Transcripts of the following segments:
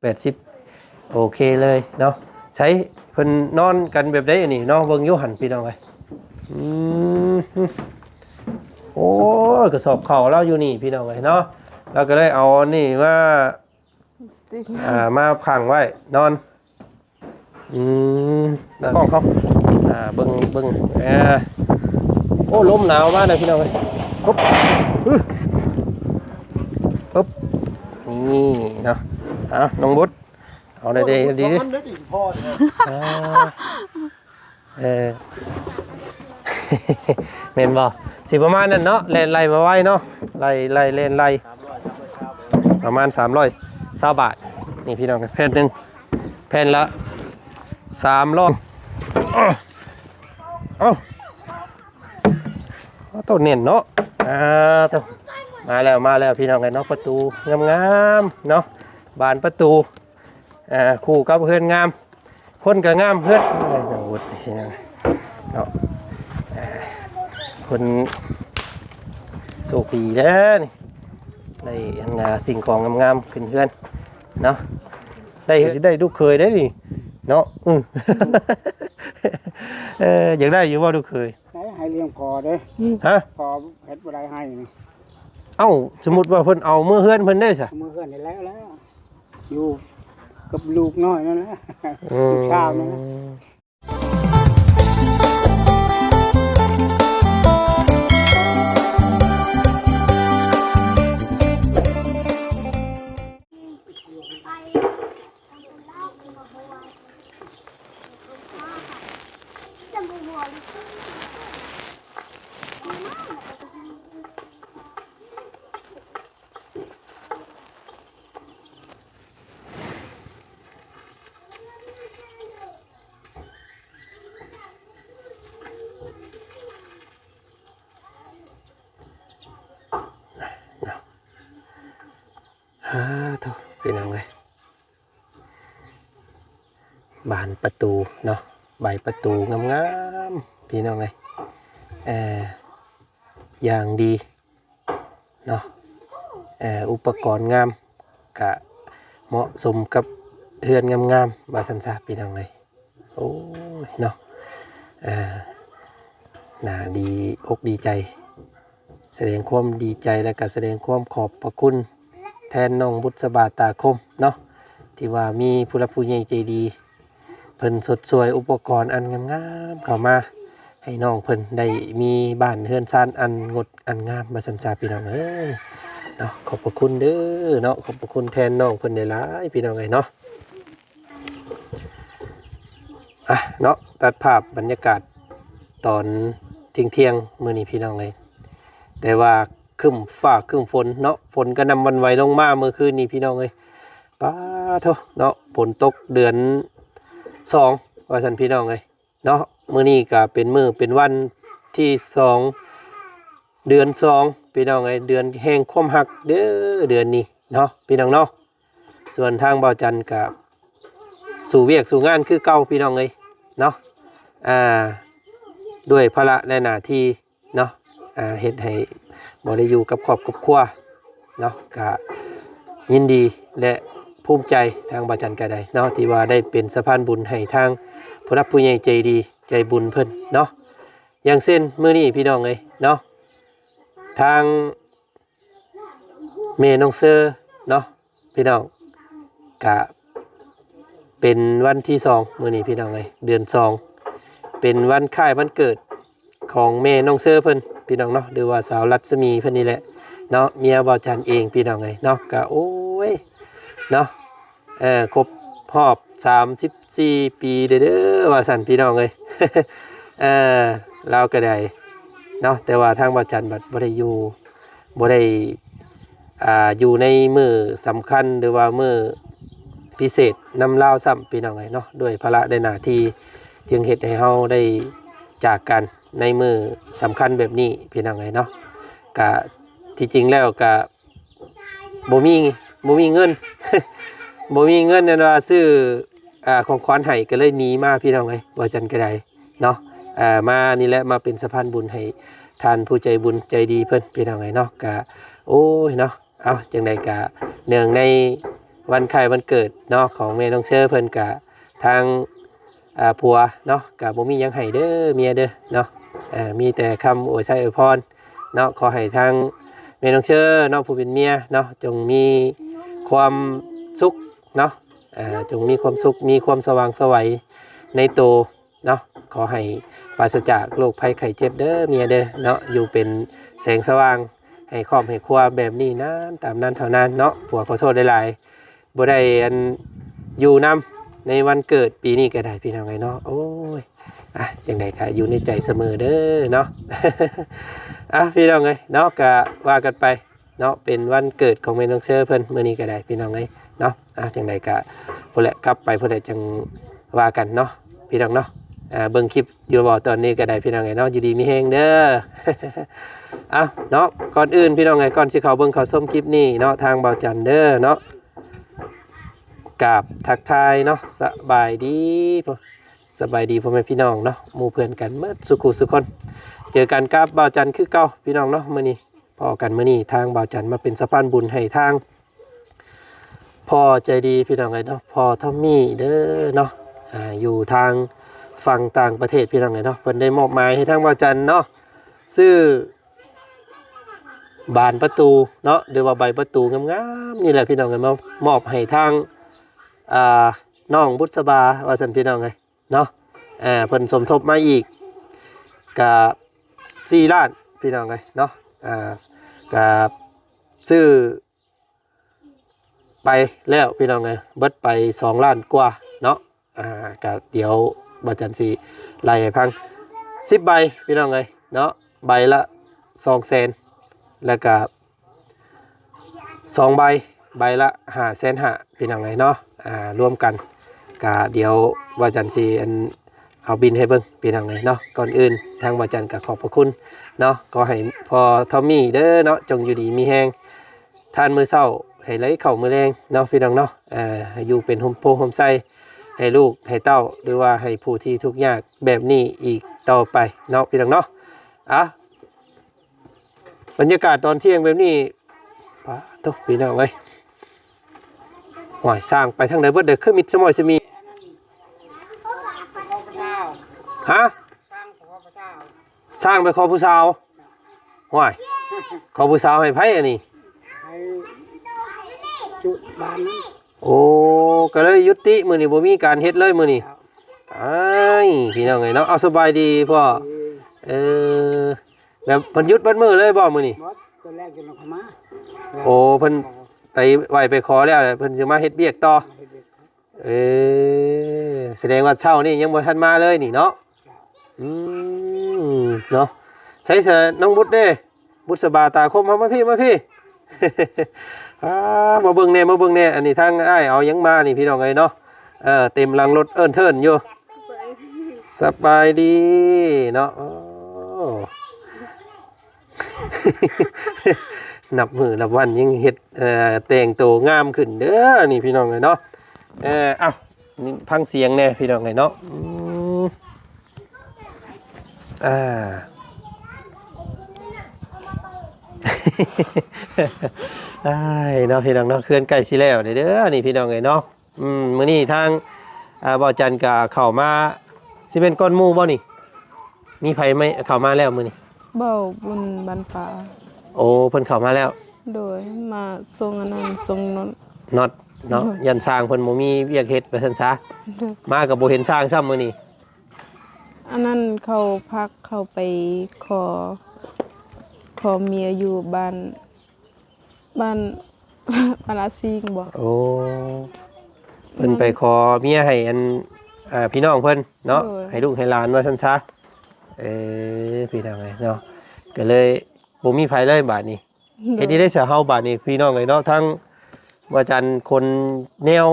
ແປດສິບ ໂອເຄເລີຍເນາະ. ໃສເພິ່ນນອນກັນແບບໃດອັນນີ້ເນາະ ເບິ່ງຢູ່ຫັ້ນພີ່ນ້ອງເອີຍ. ອືມ ໂອ້ຍ ກະສອບເຂົ້າລາວຢູ່ນີ້ພີ່ນ້ອງເອີຍເນາະ. ລາວກະເລີຍເອົາອັນນີ້ມາ ອ່າ ມາຂັງໄວ້ນອນ. ອືມ ຕາກ້ອງເຮົາ ອ່າ ເບິ່ງ ເບິ່ງ ເອີ ໂອ້ ລົມໜາວມາແລ້ວພີ່ນ້ອງເອີຍ. ປຶບ ປຶບ ນີ້ເນາະ. ເອົາ ນ້ອງບຸດ ເອົາໄດ້ດີ ດີ ອ່າ ເອີ ແມ່ນບໍ່? ຊິປະມານນັ້ນເນາະ ແລ່ນໄລ່ມາໄວເນາະ ໄລ່ ໄລ່ ແລ່ນໄລ່ ປະມານສາມຮ້ອຍຊາວບາດ. ນີ້ພີ່ນ້ອງ ແຜ່ນໜຶ່ງ ແຜ່ນລະສາມຮ້ອຍ. ເອົ້າ ໂຕແໜ້ນເນາະ. ອ່າ ໂຕ ມາແລ້ວ ມາແລ້ວພີ່ນ້ອງເອີຍເນາະ. ປະຕູງາມໆເນາະ ບານປະຕູ ອ່າ ຄູ່ກັບເຮືອນງາມ ຄົນກະງາມ ເຮືອນ ເອີຍ ເນາະ ຄົນໂຊກດີແລ້ວນີ້ ໄດ້ອັນນ່າ ສິ່ງຂອງງາມໆຂຶ້ນເຮືອນເນາະ. ໄດ້ ໄດ້ລູກເຂີຍໄດ້ນີ້ເນາະ. ອື ເອີ ຢາກໄດ້ຢູ່ບໍ່ລູກເຂີຍ? ໃຫ້ ໃຫ້ລ້ຽງພໍເດ້. ຮະ? ພໍເຮັດບໍ່ໄດ້ໃຫ້ນີ້. ເອົ້າ ສົມມຸດວ່າເພິ່ນເອົາເມືອເຮືອນເພິ່ນເດ້ຊະ? ເມືອເຮືອນນີ້ແລ້ວ ແລ້ວ ຢູ່ກັບລູກນ້ອຍນັ້ນແຫຼະ ອືມ ລູກສາວນັ້ນແຫຼະ. ເນາະ ເນາະ ເອີ ໂທ້ ພີ່ນ້ອງເອີຍ ບານປະຕູເນາະ ໃບປະຕູງາມໆ ພີ່ນ້ອງເອີຍ ເອີ ຢ່າງດີເນາະ ເອີ ອຸປະກອນງາມ ກະເໝາະສົມກັບເຮືອນງາມໆ ວ່າຊັ້ນຊະ ພີ່ນ້ອງເອີຍ. ໂອ້ຍເນາະ ອ່າ ໜ້າດີອົກດີໃຈ ສະແດງຄວາມດີໃຈ ແລະກະສະແດງຄວາມຂອບພະຄຸນແທນນ້ອງບຸດສະບາ ຕາຄົມເນາະ ທີ່ວ່າມີຜູ້ຫຼັກຜູ້ໃຫຍ່ໃຈດີ ເພິ່ນຊົດຊ່ວຍອຸປະກອນອັນງາມໆເຂົ້າມາ ໃຫ້ນ້ອງເພິ່ນໄດ້ມີບ້ານເຮືອນຊານອັນງົດອັນງາມ ວ່າຊັ້ນຊະ ພີ່ນ້ອງເອີຍເນາະ. ຂອບພະຄຸນເດີເນາະ ຂອບພະຄຸນແທນນ້ອງເພິ່ນຫຼາຍໆ ພີ່ນ້ອງເອີຍເນາະ. ອ່ະເນາະ ຕັດພາບບັນຍາກາດຕອນທ່ຽງໆມື້ນີ້ ພີ່ນ້ອງເອີຍ ແຕ່ວ່າຄຶ້ມຟ້າຄຶ້ມຝົນເນາະ ຝົນກະໜ່ຳຫວັ່ນໄຫວລົງມາມື້ຄືນນີ້ ພີ່ນ້ອງເອີຍ. ປາໂທ້ເນາະ ຝົນຕົກເດືອນສອງ ວ່າຊັ້ນ ພີ່ນ້ອງເອີຍເນາະ. ມື້ນີ້ກະເປັນມື້ເປັນວັນທີສອງ ເດືອນສອງ ພີ່ນ້ອງເອີຍ ເດືອນແຫ່ງຄວາມຮັກເດີ ເດືອນນີ້ເນາະ ພີ່ນ້ອງເນາະ. ສ່ວນທາງບ່າວຈັນກະສູ້ວຽກສູ້ງານຄືເກົ່າ ພີ່ນ້ອງເອີຍເນາະ ອ່າ ດ້ວຍພາລະແລະໜ້າທີ່ເນາະ ອ່າ ເຮັດໃຫ້ບໍ່ໄດ້ຢູ່ກັບຄອບກັບຄົວເນາະ. ກະຍິນດີ ແລະ ພູມໃຈ ທາງບ່າວຈັນກະໄດ້ເນາະ ທີ່ວ່າໄດ້ເປັນສະພານບຸນໃຫ້ທາງຜູ້ຫຼັກຜູ້ໃຫຍ່ໃຈດີໃຈບຸນເພິ່ນເນາະ. ຢ່າງເຊັ່ນມື້ນີ້ ພີ່ນ້ອງເອີຍເນາະ ທາງ ແມ່ນ້ອງເຊີເນາະ ພີ່ນ້ອງ ກະເປັນວັນທີສອງ ມື້ນີ້ ພີ່ນ້ອງເອີຍ ເດືອນສອງ ເປັນວັນຄ້າຍວັນເກີດຂອງແມ່ນ້ອງເຊີເພິ່ນ ພີ່ນ້ອງເນາະ ຫຼືວ່າສາວລັດສະໝີເພິ່ນນີ້ແຫຼະເນາະ ເມຍບ່າວຈັນເອງ ພີ່ນ້ອງເອີຍເນາະ. ກະ ໂອ້ຍ ເນາະ ເອີ ຄົບຮອບສາມສິບສີ່ປີເດີ ເດີ ວ່າຊັ້ນ ພີ່ນ້ອງເອີຍ. ເອີ ລາວກະໄດ້ເນາະ ແຕ່ວ່າທາງບ່າວຈັນບັດບໍ່ໄດ້ຢູ່ ບໍ່ໄດ້ ອ່າ ຢູ່ໃນມື້ສຳຄັນ ຫຼືວ່າມື້ພິເສດນຳລາວຊ້ຳ ພີ່ນ້ອງເອີຍເນາະ. ດ້ວຍພາລະໃນໜ້າທີ່ຈຶ່ງເຮັດໃຫ້ເຮົາໄດ້ຈາກກັນໃນມື້ສຳຄັນແບບນີ້ ພີ່ນ້ອງເອີຍເນາະ. ກະທີ່ຈິງແລ້ວກະ ບໍ່ມີ ບໍ່ມີເງິນ ບໍ່ມີເງິນ ອັນວ່າຊື້ ອ່າ ຂອງຂວັນໃຫ້ ກະເລີຍໜີມາ ພີ່ນ້ອງເອີຍ ວ່າຊັ້ນກະໄດ້ເນາະ. ເອີ ມານີ້ແຫຼະ ມາເປັນສະພານບຸນໃຫ້ທ່ານຜູ້ໃຈບຸນໃຈດີເພິ່ນ ພີ່ນ້ອງເອີຍເນາະ. ກະ ໂອ້ຍເນາະ ເອົາ ຈັ່ງໃດກະເນື່ອງໃນ ວັນຄ້າຍວັນເກີດເນາະ ຂອງແມ່ນ້ອງເຊີເພິ່ນກະ ທາງ ອ່າ ຜົວເນາະ ກະບໍ່ມີຫຍັງໃຫ້ເດີເມຍເດີເນາະ ເອີ ມີແຕ່ຄຳອວຍໄຊອວຍພອນເນາະ ຂໍໃຫ້ທາງແມ່ນ້ອງເຊີເນາະ ຜູ້ເປັນເມຍເນາະ ຈົ່ງມີຄວາມສຸກເນາະ ເອີ ຈົ່ງມີຄວາມສຸກ ມີຄວາມສະຫວ່າງສະໄຫວໃນໂຕ ເນາະ ຂໍໃຫ້ປາສະຈາກໂລກໄພໄຂ້ເຈັບເດີເມຍເດີເນາະ ຢູ່ເປັນແສງສະຫວ່າງໃຫ້ຄອບໃຫ້ຄົວແບບນີ້ນານຕາບນານເທົ່ານານເນາະ ຜົວຂໍໂທດຫຼາຍໆ ບໍ່ໄດ້ອັນຢູ່ນຳໃນວັນເກີດປີນີ້ກໍໄດ້ພີ່ນ້ອງເອີຍເນາະ ໂອ້ຍ ອ່ະ ຈັ່ງໃດກໍຢູ່ໃນໃຈສະເໝີເດີເນາະ ອ່ະ ພີ່ນ້ອງເອີຍເນາະ ກໍວ່າກັນໄປ ເນາະ ເປັນວັນເກີດຂອງແມ່ນ້ອງເຊີເພິ່ນມື້ນີ້ກໍໄດ້ພີ່ນ້ອງເອີຍເນາະ ອ່າ ຈັ່ງໃດກໍພຸ້ນແຫຼະ ກັບໄປພຸ້ນແຫຼະ ຈັ່ງວ່າກັນເນາະ ພີ່ນ້ອງເນາະ ອ່າ ເບິ່ງຄລິບຢູ່ບໍ່ຕອນນີ້ກໍໄດ້ພີ່ນ້ອງເອີຍເນາະ ຢູ່ດີມີແຮງເດີ ອ່າ ເນາະ ກ່ອນອື່ນພີ່ນ້ອງເອີຍ ກ່ອນຊິເຂົ້າເບິ່ງເຂົ້າຊົມຄລິບນີ້ເນາະ ທາງບ່າວຈັນເດີເນາະ ກາບທັກທາຍເນາະ ສະບາຍດີ ສະບາຍດີພໍ່ແມ່ພີ່ນ້ອງເນາະ ໝູ່ເພື່ອນກັນໝົດສູ່ຄູ່ສູ່ຄົນ ເຈີກັນກັບບ່າວຈັນຄືເກົ່າພີ່ນ້ອງເນາະ ມື້ນີ້ ພໍ້ກັນມື້ນີ້ ທາງບ່າວຈັນມາເປັນສະພານບຸນໃຫ້ທາງພໍ່ໃຈດີພີ່ນ້ອງເອີຍເນາະ ພໍ່ທອມມີເດີເນາະ ອ່າ ຢູ່ທາງຝັ່ງຕ່າງປະເທດພີ່ນ້ອງເອີຍເນາະ ເພິ່ນໄດ້ມອບໝາຍໃຫ້ທາງບ່າວຈັນເນາະ ຊື້ບານປະຕູເນາະ ຫຼືວ່າໃບປະຕູງາມໆນີ້ແຫຼະພີ່ນ້ອງເອີຍ ມາມອບໃຫ້ທາງ ອ່າ ນ້ອງບຸດສະບາວ່າຊັ້ນພີ່ນ້ອງເອີຍ ເນາະ ເອີ ເພິ່ນສົມທົບມາອີກກະສີ່ລ້ານພີ່ນ້ອງເອີຍເນາະ ອ່າ ກະຊື້ໄປແລ້ວພີ່ນ້ອງເອີຍ ເບິດໄປສອງລ້ານກວ່າເນາະ ອ່າ ກະດຽວບ່າວຈັນຊິໄລ່ໃຫ້ຟັງ ສິບໃບພີ່ນ້ອງເອີຍເນາະ ໃບລະສອງແສນ ແລ້ວກະ ສອງໃບ ໃບລະຫ້າແສນຫ້າ ພີ່ນ້ອງເອີຍເນາະ ອ່າ ລວມກັນ ກະດຽວບ່າວຈັນຊິອັນ ເອົາບິນໃຫ້ເບິ່ງພີ່ນ້ອງເອີຍເນາະ ກ່ອນອື່ນທາງບ່າວຈັນກະຂອບພະຄຸນເນາະ ຂໍໃຫ້ພໍ່ທອມມີເດີເນາະ ຈົ່ງຢູ່ດີມີແຮງ ທານມື້ເຊົ້າໃຫ້ໄຫຼເຂົ້າມື້ແລງເນາະ ພີ່ນ້ອງເນາະ ເອີ ໃຫ້ຢູ່ເປັນຮົ່ມໂພຮົ່ມໄຊ ໃຫ້ລູກໃຫ້ເຕົ້າ ຫຼືວ່າໃຫ້ຜູ້ທີ່ທຸກຍາກແບບນີ້ອີກຕໍ່ໄປເນາະ ພີ່ນ້ອງເນາະ ອ່າ ບັນຍາກາດຕອນທ່ຽງແບບນີ້ ປາໂທ້ ພີ່ນ້ອງເອີຍ ຫ້ວຍ ຊ່າງໄປທາງໃດເບິດເດີ ຄືມິດສະໝ້ອຍສະມີ ຮະ ຊ່າງໄປຂໍຜູ້ສາວ ຫ້ວຍ ຂໍຜູ້ສາວໃຫ້ໃຜອັນນີ້ ໃຫ້ຈຸດບ້ານນັ້ນ ໂອ້ ກໍເລີຍຢຸດຕິມື້ນີ້ ບໍ່ມີການເຮັດເລີຍມື້ນີ້ ເຈົ້າ ອ້າຍ ພີ່ນ້ອງເອີຍເນາະ ເອົາ ສະບາຍດີພໍ່ ເອີ ເອີ ແບບເພິ່ນຢຸດເບິດມື້ເລີຍບໍ່ມື້ນີ້ ບໍ່ ຕອນແລກຈະມາເຂົ້າມາ ໂອ້ ເພິ່ນໄປໄຫວ້ໄປຂໍແລ້ວ ເພິ່ນຊິມາເຮັດວຽກຕໍ່ ມາເຮັດວຽກ ເອີ ສະແດງວ່າເຊົ້ານີ້ຍັງບໍ່ທັນມາເລີຍນີ້ເນາະ ເຈົ້າ ອືມ ເນາະ ໃສຊະນ້ອງບຸດເດ້ ບຸດສະບາຕາຄົມ ເຮົາມາພີ້ ມາພີ້ ອ່າ ມາເບິ່ງແດ່ ມາເບິ່ງແດ່ ອັນນີ້ທາງອ້າຍເອົາຫຍັງມານີ້ພີ່ນ້ອງເອີຍເນາະ ເອີ ເຕັມຫຼັງລົດເອີ້ນເທີນຢູ່ ສະບາຍດີເນາະ ໂອ້ ນັບມື້ນັບວັນຍັງເຮັດ ເອີ ແຕ່ງໂຕງາມຂຶ້ນເດີນີ້ພີ່ນ້ອງເອີຍເນາະ ເອີ ເອົ້າ ຟັງສຽງແດ່ພີ່ນ້ອງເອີຍເນາະ ອືມ ອ່າ ອ້າຍເນາະ ພີ່ນ້ອງເນາະ ເຮືອນໃກ້ຊິແລ້ວເດີ ເດີ ນີ້ພີ່ນ້ອງເອີຍເນາະ ອືມ ມື້ນີ້ທາງ ອ່າ ບ່າວຈັນກະເຂົ້າມາ ຊິແມ່ນກ່ອນໝູ່ບໍ່ນີ້ ມີໃຜມາ ເຂົ້າມາແລ້ວມື້ນີ້ ບ່າວບຸນບ້ານປ່າ ໂອ້ ເພິ່ນເຂົ້າມາແລ້ວ ໂດຍ ມາສົ່ງອັນນັ້ນ ສົ່ງນັອດ ນັອດເນາະ ໂດຍ ຢ້ານຊ່າງເພິ່ນບໍ່ມີວຽກເຮັດວ່າຊັ້ນຊະ ໂດຍ ມາກໍບໍ່ເຫັນຊ່າງຊ້ຳມື້ນີ້ ອັນນັ້ນເຂົາພັກ ເຂົາໄປຂໍ ຂໍເມຍຢູ່ບ້ານ ບ້ານ ບ້ານອາຊີງບໍ ໂອ້ ເພິ່ນໄປຂໍເມຍໃຫ້ອັນ ເອີ ພີ່ນ້ອງເພິ່ນເນາະ ໂດຍ ໃຫ້ລູກໃຫ້ຫຼານວ່າຊັ້ນຊະ ເອີ ພີ່ນ້ອງເອີຍເນາະ ກໍເລີຍບໍ່ມີໃຜເລີຍບາດນີ້ ໂດຍ ເຮັດຈັ່ງໃດຊະເຮົາບາດນີ້ ພີ່ນ້ອງເອີຍເນາະ ທັງວ່າຈັນຂົນແນວ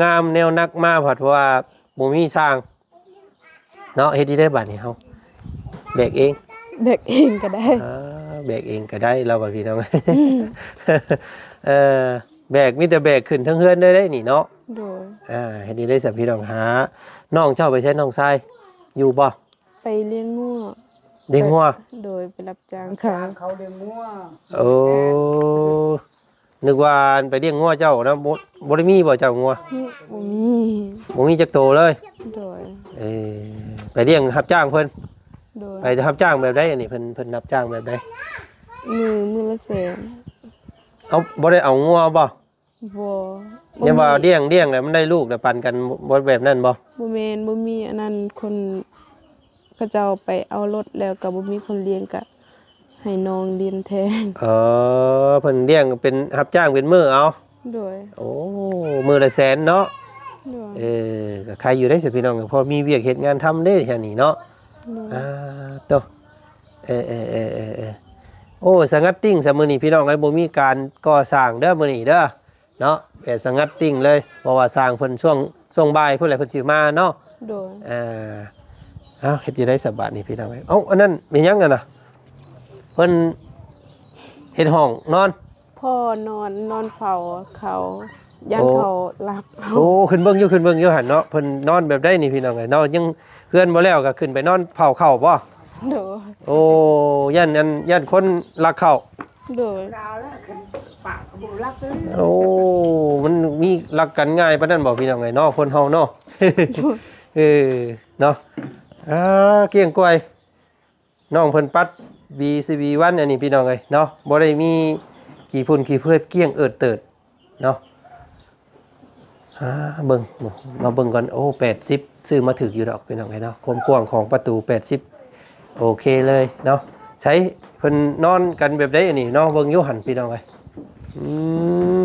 ງາມໆ ແນວໜັກມາ ພັດວ່າບໍ່ມີຊ່າງ ເນາະ ເຮັດຈັ່ງໃດບາດນີ້ເຮົາ ແບກເອງ ແບກເອງກໍໄດ້ ອ່າ ແບກເອງກໍໄດ້ລາວວ່າ ພີ່ນ້ອງ ອືມ ເອີ ແບກ ມີແຕ່ແບກຂຶ້ນເທິງເຮືອນເລີຍເດ້ນີ້ເນາະ ໂດຍ ອ່າ ເຮັດຈັ່ງໃດຊະພີ່ນ້ອງ ຫາ ນ້ອງເຈົ້າໄປໃສ ນ້ອງຊາຍ ຢູ່ບໍ່ ໄປລ້ຽງງົວ ລ້ຽງງົວ ໂດຍ ໄປຮັບຈ້າງເຂົາ ເຂົາລ້ຽງງົວ ໂອ້ ນຶກວ່າໄປລ້ຽງງົວເຈົ້ານະ ບໍ່ ບໍ່ໄດ້ມີບໍ່ເຈົ້າງົວ? ບໍ່ມີ ບໍ່ມີຈັກໂຕເລີຍ. ໂດຍ ເອີ ໄປລ້ຽງຮັບຈ້າງເພິ່ນ? ໂດຍ ໄປຮັບຈ້າງແບບໃດອັນນີ້? ເພິ່ນ ເພິ່ນຮັບຈ້າງແບບໃດ? ມື້ ມື້ລະແສນ. ເອົາ ບໍ່ໄດ້ເອົາງົວບໍ່? ບໍ່ ແມ່ນວ່າລ້ຽງ ລ້ຽງແລ້ວມັນໄດ້ລູກແລ້ວປັນກັນບໍ່ແບບນັ້ນບໍ່? ບໍ່ແມ່ນ ບໍ່ມີອັນນັ້ນ ຄົນ ເຂົາເຈົ້າໄປເອົາລົດແລ້ວກໍບໍ່ມີຄົນລ້ຽງ ກໍໃຫ້ນ້ອງລ້ຽງແທນ. ເອີ ເພິ່ນລ້ຽງເປັນ ຮັບຈ້າງເປັນມື້ເອົາ. ໂດຍ ໂອ້ ມື້ລະແສນເນາະ. ໂດຍ ເອີ ກໍໄຄຢູ່ເດ້ຊະພີ່ນ້ອງ ພໍມີວຽກເຮັດງານທຳເດ້ແຖວນີ້ເນາະ. ໂດຍ ອ່າ ໂຕ ເອີ ເອີ ເອີ ເອີ ເອີ ໂອ້ ສະຫງັດຕິ່ງຊະມື້ນີ້ພີ່ນ້ອງເອີຍ ບໍ່ມີການກໍ່ສ້າງເດີມື້ນີ້ເດີ. ເນາະ ແບບສະຫງັດຕິ່ງເລີຍ ເພາະວ່າຊ່າງເພິ່ນຊ່ວງ ຊ່ວງບ່າຍພຸ້ນແຫຼະເພິ່ນຊິມາເນາະ. ໂດຍ ອ່າ ເອົ້າ ເຮັດຢູ່ໃດສະບາດນີ້ພີ່ນ້ອງເອີຍ? ເອົ້າ ອັນນັ້ນແມ່ນຫຍັງຫັ້ນນະ? ເພິ່ນເຮັດຫ້ອງນອນ? ພໍ່ນອນ ນອນເຝົ້າເຂົາ ຢ້ານ ໂອ້ ເຂົາລັກເຮົາ. ໂອ້ ຂຶ້ນເບິ່ງຢູ່ ຂຶ້ນເບິ່ງຢູ່ຫັ້ນເນາະ ເພິ່ນນອນແບບໃດນີ້ພີ່ນ້ອງເອີຍເນາະ? ຍັງເຮືອນບໍ່ແລ້ວກໍຂຶ້ນໄປນອນເຝົ້າເຂົາບໍ່? ໂດຍ ໂອ້ ຢ້ານອັນ ຢ້ານຄົນລັກເຂົ້າ. ໂດຍ ໂອ້ ມັນມີລັກກັນງ່າຍປານນັ້ນບໍ່ພີ່ນ້ອງເອີຍເນາະ ຄົນເຮົາເນາະ? ເອີ ເນາະ ອ່າ ກ້ຽງກວາຍ ນ້ອງເພິ່ນປັດ ບີຊີບີວັນ ອັນນີ້ພີ່ນ້ອງເອີຍເນາະ ບໍ່ໄດ້ມີຂີ້ຝຸ່ນຂີ້ເຜືອ ກ້ຽງເອີດເຕີດເນາະ. ອ່າ ເບິ່ງ ມາເບິ່ງກ່ອນ ໂອ້ ແປດສິບ ຊື້ມາຖືກຢູ່ດອກພີ່ນ້ອງເອີຍເນາະ ຄວາມກວ້າງຂອງປະຕູແປດສິບ ໂອເຄເລີຍເນາະ. ໃສ ເພິ່ນນອນກັນແບບໃດອັນນີ້ເນາະ ເບິ່ງຢູ່ຫັ້ນພີ່ນ້ອງເອີຍ. ອືມ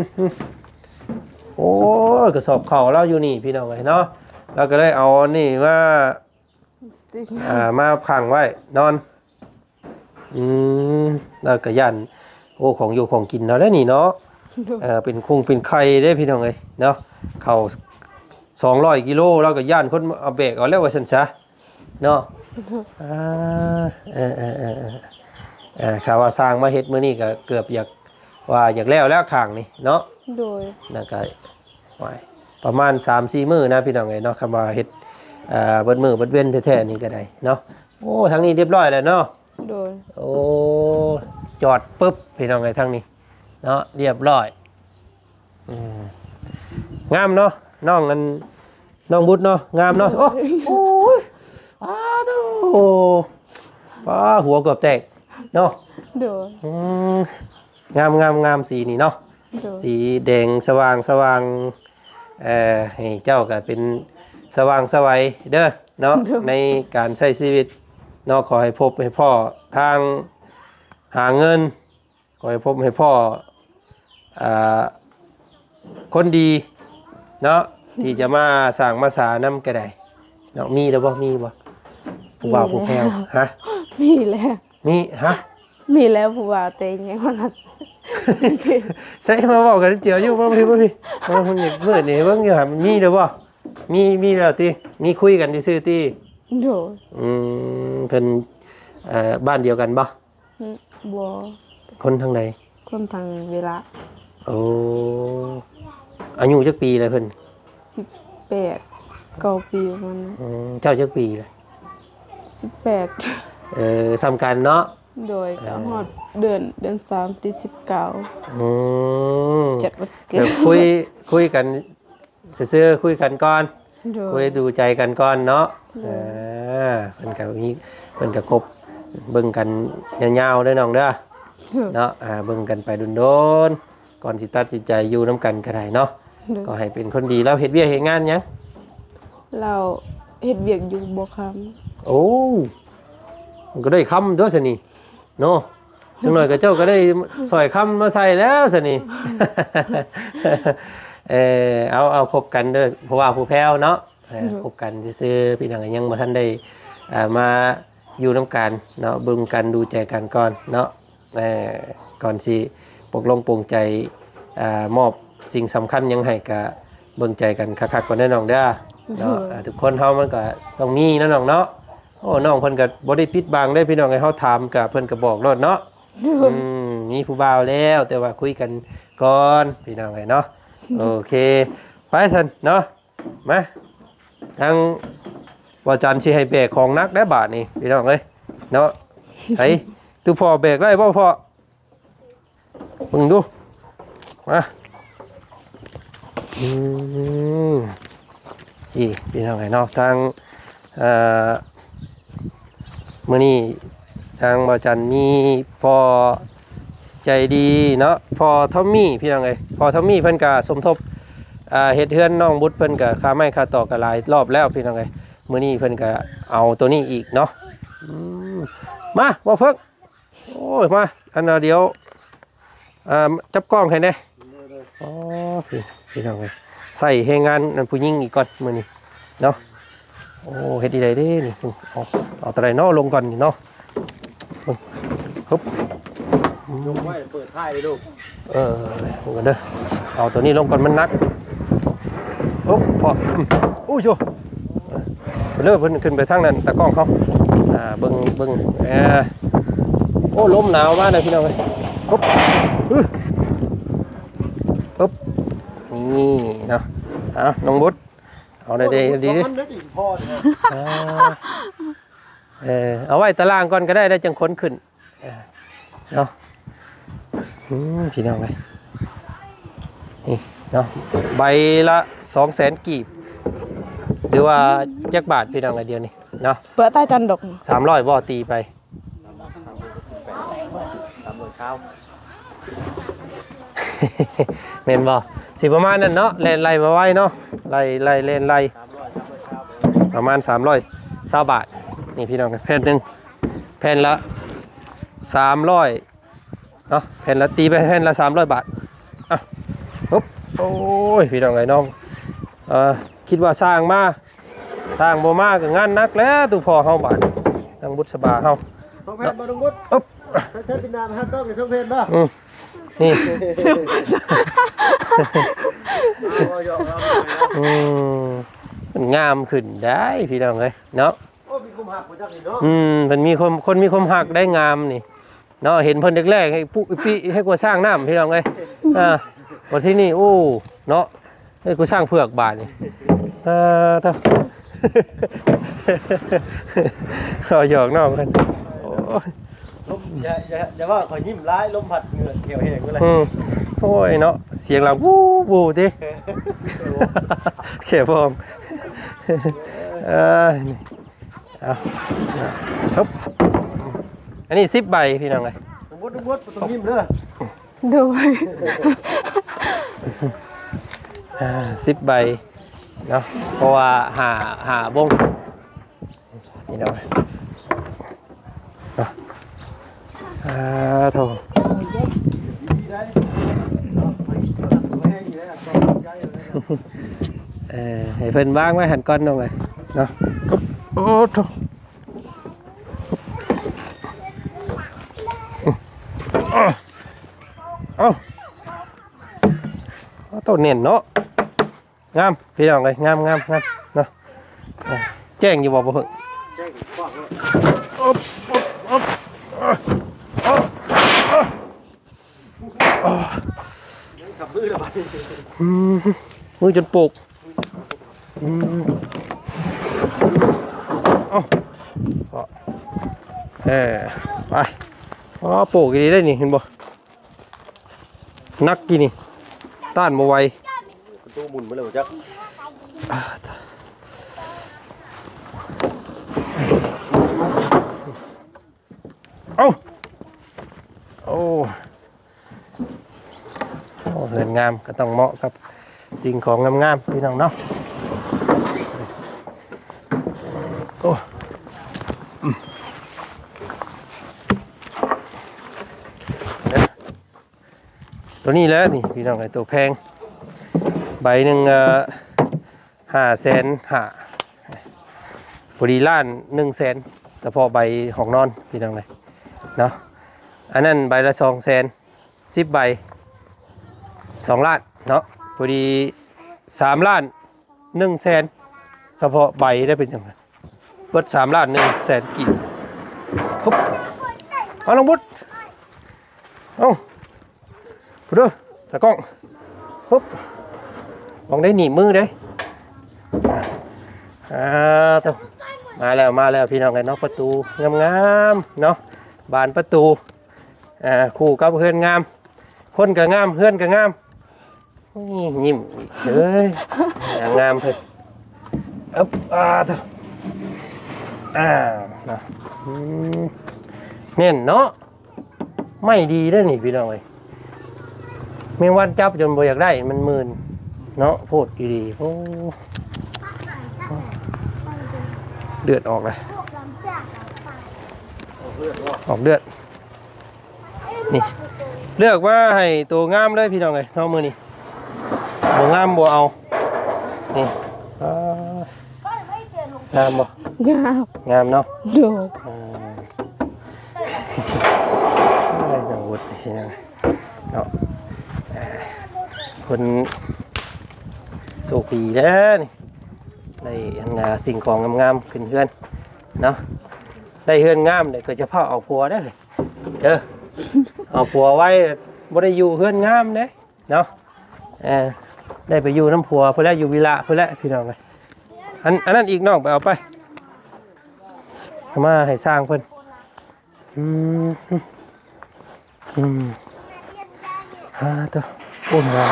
ໂອ້ຍ ກະສອບເຂົ້າລາວຢູ່ນີ້ພີ່ນ້ອງເອີຍເນາະ ລາວກໍເລີຍເອົາອັນນີ້ມາ ອ່າ ມາຂັງໄວ້ນອນ. ອືມ ລາວກໍຢ້ານ ໂອ້ ຂອງຢູ່ຂອງກິນລາວແຫຼະນີ້ເນາະ. ໂດຍ ເອີ ເປັນຄົງເປັນໄຂ່ເດ້ພີ່ນ້ອງເອີຍເນາະ ເຂົ້າສອງຮ້ອຍກິໂລ ລາວກໍຢ້ານຄົນເອົາແບກເອົາແລ້ວວ່າຊັ້ນຊະເນາະ. ໂດຍ ອ່າ ເອີໆໆໆ ເອີ ຖ້າວ່າຊ່າງມາເຮັດມື້ນີ້ກໍເກືອບຢາກ ວ່າຢາກແລ້ວແລ້ວຂ້າງນີ້ເນາະ. ໂດຍ ແລ້ວກໍ ໂອ້ຍ ປະມານສາມສີ່ມື້ນະພີ່ນ້ອງເອີຍເນາະ ຄຳວ່າເຮັດ ເອີ ເບິດມື້ເບິດເວັນແທ້ໆນີ້ກໍໄດ້ເນາະ. ໂອ້ ທາງນີ້ຮຽບຮ້ອຍແລ້ວເນາະ. ໂດຍ ໂອ້ ຈອດປຶບພີ່ນ້ອງເອີຍ ທາງນີ້ເນາະ ຮຽບຮ້ອຍ. ອືມ ງາມເນາະ ນ້ອງອັນ ນ້ອງບຸດເນາະ ງາມເນາະ. ໂອ້ ໂອ້ຍ ປາໂທ້ ປາ ຫົວເກືອບແຕກເນາະ. ໂດຍ ອືມ ງາມໆໆ ສີນີ້ເນາະ. ໂດຍ ສີແດງສະຫວ່າງສະຫວ່າງ ເອີ ໃຫ້ເຈົ້າກໍເປັນສະຫວ່າງສະໄຫວເດີເນາະ. ໂດຍ ໃນການໃຊ້ຊີວິດເນາະ ຂໍໃຫ້ພົບໃຫ້ພໍ້ທາງຫາເງິນ ຂໍໃຫ້ພົບໃຫ້ພໍ້ ອ່າ ຄົນດີເນາະ ທີ່ຈະມາສ້າງມາສານຳກໍໄດ້ເນາະ. ມີແລ້ວບໍ່? ມີບໍ່ ຜູ້ບ່າວຜູ້ແພ້ວ? ຮະ ມີແລ້ວ ມີ ຮະ ມີແລ້ວຜູ້ບ່າວ ແຕ່ຍັງບໍ່ທັນ. ໃສ່ມາເວົ້າກັນເຈົ້າຢູ່ ມາພີ້ ມາພີ້ ມາພີ້ ເບິ່ງນີ້ ເບິ່ງຢູ່ຫັ້ນ ມີແລ້ວບໍ່? ມີ ມີແລ້ວຕິ? ມີຄຸຍກັນຊື່ໆຕິ? ໂດຍ ອືມ ເພິ່ນ ເອີ ບ້ານດຽວກັນບໍ່? ອືມ ບໍ່ ຄົນທາງໃດ? ຄົນທາງເວລາ. ໂອ້ ອາຍຸຈັກປີແລ້ວເພິ່ນ? ສິບແປດ ສິບເກົ້າປີປະມານນັ້ນ. ອືມ ເຈົ້າຈັກປີແລ້ວ? ສິບແປດ. ເອີ ສ່ຳກັນເນາະ. ໂດຍ ເອີ ກໍຮອດເດືອນ ເດືອນສາມ ທີສິບເກົ້າ. ອືມ ຈັດວັນເກີດ. ແບບຄຸຍ ຄຸຍກັນ ຊື່ໆ ຄຸຍກັນກ່ອນ. ໂດຍ ຄຸຍດູໃຈກັນກ່ອນເນາະ. ໂດຍ ເອີ ເພິ່ນກໍມີ ເພິ່ນກໍຄົບເບິ່ງກັນຍາວໆເດີນ້ອງເດີ. ໂດຍ ເນາະ ອ່າ ເບິ່ງກັນໄປດົນໆ ກ່ອນຊິຕັດສິນໃຈຢູ່ນຳກັນກໍໄດ້ເນາະ. ໂດຍ ກໍໃຫ້ເປັນຄົນດີ. ລາວເຮັດວຽກເຮັດງານຫຍັງ? ລາວເຮັດວຽກຢູ່ບໍ່ຄຳ. ໂອ້ ມັນກໍໄດ້ຄຳຕົວຊະນີ້. ເນາະ ຈັກໜ້ອຍກໍເຈົ້າກໍໄດ້ສອຍຄຳມາໃສ່ແລ້ວຊະນີ້. ເອີ ເອົາ ເອົາ ຄົບກັນເດີ ຜູ້ບ່າວຜູ້ແພ້ວເນາະ. ເອີ ໂດຍ ຄົບກັນຊື່ໆ ພີ່ນ້ອງກໍຍັງບໍ່ທັນໄດ້ ອ່າ ມາຢູ່ນຳກັນເນາະ ເບິ່ງກັນ ດູໃຈກັນກ່ອນເນາະ. ເອີ ກ່ອນຊິປົກລົງປົງໃຈ ອ່າ ມອບສິ່ງສຳຄັນຫຍັງໃຫ້ ກະເບິ່ງໃຈກັນຄັກໆກ່ອນເດີນ້ອງເດີ. ໂດຍ ເນາະ ອ່າ ທຸກຄົນເຮົາມັນກໍຕ້ອງມີເນາະນ້ອງເນາະ. ໂອ້ ນ້ອງເພິ່ນກໍບໍ່ໄດ້ປິດບັງເດ້ພີ່ນ້ອງເອີຍ ເຮົາຖາມກໍເພິ່ນກໍບອກໂລດເນາະ. ໂດຍ ອືມ ມີຜູ້ບ່າວແລ້ວ ແຕ່ວ່າຄຸຍກັນກ່ອນພີ່ນ້ອງເອີຍເນາະ. ໂດຍ ໂອເຄ ໄປຊັ້ນເນາະ ມາ ທາງວ່າຈັນຊິໃຫ້ແບກຂອງໜັກໄດ້ບາດນີ້ພີ່ນ້ອງເອີຍເນາະ. ໃຜ ຕູ້ພໍ່ແບກໄດ້ບໍ່ພໍ່? ເບິ່ງດູ ໄປ ມາ ອືມ ນີ້ພີ່ນ້ອງເອີຍເນາະ ທາງ ເອີ ມື້ນີ້ທາງບ່າວຈັນມີພໍ່ໃຈດີເນາະ ພໍ່ທອມມີ້ພີ່ນ້ອງເອີຍ ພໍ່ທອມມີ້ເພິ່ນກະສົມທົບ ອ່າ ເຮັດເຮືອນນ້ອງບຸດ ເພິ່ນກະຄ່າໄມ້ຄ່າຕອກກະຫຼາຍລອບແລ້ວພີ່ນ້ອງເອີຍ ມື້ນີ້ເພິ່ນກະເອົາໂຕນີ້ອີກເນາະ ອືມ ມາ ບໍ່ເພິ່ງ ໂອ້ຍ ມາ ອັນນ່າ ດຽວ ອ່າ ຈັບກ້ອງໃຫ້ແດ່ ໂດຍ ໂດຍ ອໍ ພີ່ ພີ່ນ້ອງເອີຍ ໃຊ້ແຮງງານອັນຜູ້ຍິງອີກກ່ອນມື້ນີ້ເນາະ ໂອ້ ເຮັດອີ່ໃດເດ້ນີ້ ເອົາ ເອົາຕົວໃດເນາະ ລົງກ່ອນນີ້ເນາະ ເບິ່ງ ຮຶບ ລົງໄວ້ ເປີດທ້າຍເດ້ລູກ ເອີ ເບິ່ງກ່ອນເດີ ເອົາຕົວນີ້ລົງກ່ອນ ມັນໜັກ ຮຶບ ພໍ ອືມ ໂອ້ໂຫ ເລີ ເພິ່ນຂຶ້ນໄປທາງນັ້ນ ຕາກ້ອງເຮົາ ອ່າ ເບິ່ງ ເບິ່ງ ເອີ ໂອ້ ລົມໜາວມາແລ້ວພີ່ນ້ອງເອີຍ ຮຶບ ອື ປຶບ ນີ້ເນາະ ເອົາ ນ້ອງບຸດ ເອົາໄດ້ ໄດ້ດີ ມັນໄດ້ຕີນພໍນີ້ນະ ອ່າ ເອີ ເອົາໄວ້ຕາລ່າງກ່ອນກໍໄດ້ ແລ້ວຈັ່ງຂົນຂຶ້ນ ເອີ ເນາະ ອືມ ພີ່ນ້ອງເອີຍ ນີ້ເນາະ ໃບລະສອງແສນກີບ ຫຼືວ່າຈັກບາດພີ່ນ້ອງເອີຍ ດຽວນີ້ເນາະ ເປິດໃຕ້ຈັນດົກ ສາມຮ້ອຍບໍ່ ຕີໄປ ສາມຮ້ອຍຊາວ ແມ່ນບໍ່ ຊິປະມານນັ້ນເນາະ ແລ່ນໄລ່ໄວໆເນາະ ໄລ່ ໄລ່ ແລ່ນໄລ່ ປະມານສາມຮ້ອຍຊາວບາດ ນີ້ພີ່ນ້ອງ ແຜ່ນໜຶ່ງ ແຜ່ນລະສາມຮ້ອຍເນາະ ແຜ່ນລະ ຕີໄປແຜ່ນລະສາມຮ້ອຍບາດ ອ່ະ ຮຶບ ໂອ້ຍ ພີ່ນ້ອງເອີຍ ນ້ອງ ເອີ ຄິດວ່າສ້າງມາ ສ້າງບໍ່ມາກໍງານໜັກແລ້ວ ຕູ່ພໍ່ເຮົາບາດນີ້ ທາງບຸດສະບາເຮົາ ສອງແຜ່ນບໍ່ ນ້ອງບຸດ ອຶບ ໃຊ້ ໃຊ້ເປັນໜ້າຫາກ້ອງນີ້ ສອງແຜ່ນບໍ່ ອືມ ນີ້ ເອົາ ເອົາ ເອົາ ເອົາ ອືມ ມັນງາມຂຶ້ນໄດ໋ ພີ່ນ້ອງເອີຍເນາະ ໂອ້ ມີຄວາມຮັກບໍ່ຈັກນີ້ເນາະ ອືມ ເພິ່ນມີຄວາມ ຄົນມີຄວາມຮັກໄດ໋ ງາມນີ້ ເນາະ ເຫັນເພິ່ນແລກໆ ໃຫ້ປຸ ປິ ໃຫ້ກວດຊ້າງນ້ຳ ພີ່ນ້ອງເອີຍ ອ່າ ບັດທີນີ້ ໂອ້ ເນາະ ໃຫ້ກວດຊ້າງເຜືອກບາດນີ້ ອ່າ ເອີ ເອົາຫຍອກນ້ອງເພິ່ນ ໂອ້ຍ ລົມ ຢ່າ ຢ່າ ຢ່າວ່າຂ້ອຍຍິ້ມຫຼາຍ ລົມພັດເຫື່ອແຂ້ວແຫ້ງເບິດແລ້ວ ອືມ ໂອ້ຍເນາະ ສຽງລາວ ວູ ວູ ຕິ ແຂ້ວພອງ ເອີ ນີ້ ເອົາ ຮຶບ ອັນນີ້ສິບໃບ ພີ່ນ້ອງເອີຍ ສົມມຸດ ສົມມຸດ ບໍ່ຕ້ອງຍິ້ມເດີ ໂດຍ ອ່າ ສິບໃບເນາະ ເພາະວ່າຫ້າ ຫ້າວົງ ພີ່ນ້ອງເນາະ ອ່າ ໂທ້ ເອີ ໃຫ້ເພິ່ນວາງໄວ້ຫັ້ນກ່ອນ ນ້ອງເອີຍເນາະ ໂອ້ ໂທ້ ເອົາ ໂຕແໜ້ນເນາະ ງາມ ພີ່ນ້ອງເອີຍ ງາມ ງາມ ງາມເນາະ ແຈ້ງຢູ່ບໍ່ ບໍ່ເພິ່ງ ແຈ້ງກວ້າງເນາະ ອຶບ ອຶບ ອຶບ ອຶບ ອຶບ ຍັງຂຳມືລະບາດນີ້ ອືມ ມືຈົນໂປກ ອືມ ເອົ້າ ເອີ ໄປ ອໍ ໂປກອີ່ຫຼີໄດ໋ນີ້ ເຫັນບໍ່ ໜັກກີ້ນີ້ ຕ້ານບໍ່ໄຫວ ປະຕູໝຸນໄປແລ້ວຈັກ ເອົ້າ ໂອ້ ໂອ້ ເຮືອນງາມກໍຕ້ອງເໝາະກັບສິ່ງຂອງງາມໆ ພີ່ນ້ອງເນາະ ໂອ້ ອືມ ໂຕນີ້ແຫຼະນີ້ ພີ່ນ້ອງເອີຍ ໂຕແພງ ໃບໜຶ່ງ ເອີ ຫ້າແສນຫ້າ ພໍດີລ້ານໜຶ່ງແສນ ສະເພາະໃບຫ້ອງນອນ ພີ່ນ້ອງເອີຍເນາະ ອັນນັ້ນໃບລະສອງແສນ ສິບໃບ ສອງລ້ານເນາະ ພໍດີສາມລ້ານໜຶ່ງແສນ ສະເພາະໃບໄດ້ເປັນຫຍັງ ເບິດສາມລ້ານໜຶ່ງແສນກີບ ຮຶບ ເອົາ ນ້ອງບຸດ ເອົາ ພຸ້ນເດີ ຕາກ້ອງ ປຶບ ລອງໄດ້ໜີບມືເດ້ ອ່າ ໂທ້ ມາແລ້ວ ມາແລ້ວ ພີ່ນ້ອງເອີຍເນາະ ປະຕູງາມໆ ເນາະ ບານປະຕູ ອ່າ ຄູ່ກັບເຮືອນງາມ ຄົນກໍງາມ ເຮືອນກໍງາມ ນີ້ຍິ້ມອີກເອີຍ ງາມເພິ່ນ ອຶບ ອ່າ ໂທ້ ອ່າ ນະ ອືມ ແໜ້ນເນາະ ໄມ້ດີເດ້ນີ້ພີ່ນ້ອງເອີຍ ແມງວັນຈັບຈົນບໍ່ຢາກໄດ້ ມັນມື່ນເນາະ ໂພດອີ່ຫຼີ ໂອ້ ເລືອດອອກແລ້ວ ອອກເລືອດ ນີ້ ເລືອກມາໃຫ້ໂຕງາມເລີຍພີ່ນ້ອງເອີຍເນາະ ມື້ນີ້ ບໍ່ງາມບໍ່ເອົາ ນີ້ ອ່າ ງາມບໍ່? ງາມ ງາມເນາະ ໂດຍ ອ່າ ໄດ້ນາງວຸດພີ່ນ້ອງເນາະ ອ່າ ຄົນໂຊກດີແລ້ວນີ້ ໄດ້ອັນນ່າ ສິ່ງຂອງງາມໆຂຶ້ນເຮືອນເນາະ ໄດ້ເຮືອນງາມແລ້ວກໍຈະພາເອົາຜົວເດີ້ ເດີ ເອົາຜົວໄວ ບໍ່ໄດ້ຢູ່ເຮືອນງາມເດ້ເນາະ ເອີ ໄດ້ໄປຢູ່ນຳຜົວພຸ້ນແຫຼະ ຢູ່ວິລະພຸ້ນແຫຼະ ພີ່ນ້ອງເອີຍ ອັນ ອັນນັ້ນອີກ ນ້ອງໄປເອົາໄປ ເອົາມາໃຫ້ຊ່າງເພິ່ນ ອືມ ອືມ ອ່າ ໂທ້ ໂອ້ຍ ງາມ